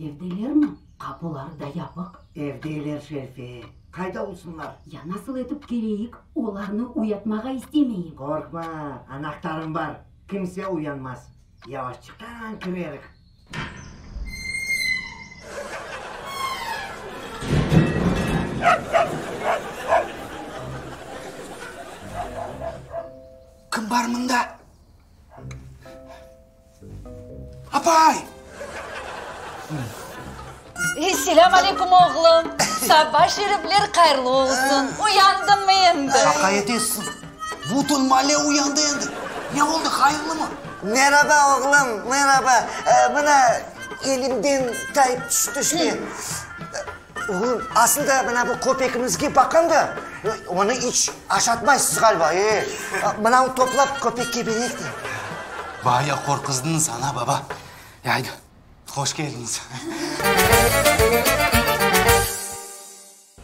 Evdelermi? Qapuları da yapıq. Evdeler, Şerife. Qayda olsunlar? Ya nasıl etip kireyik? Olarnı uyatmağa istemeyim. Qorqma, anahtarım bar. Kimse uyanmaz. Yavaşçıqtan kirerik. Kim bar mında? Apay! Selâm aleyküm, oğlum! Saba şerifler hayırlı olsun! Uyandıñmı endi? Şaqa etesiñ! Bütün maale uyandı endi. Ne oldı, hayırlımı? Meraba, oğlum, meraba! Mına, elimden tayıp tüşti. Oğlum, aslında mına bu köpegimizge baqam da, onı iç aşatmaysız ğaliba, e? Mınavı toplap köpekke bereyik de. Baya qorquzdıñız, ana, baba. Aydı, hoş keldiñiz.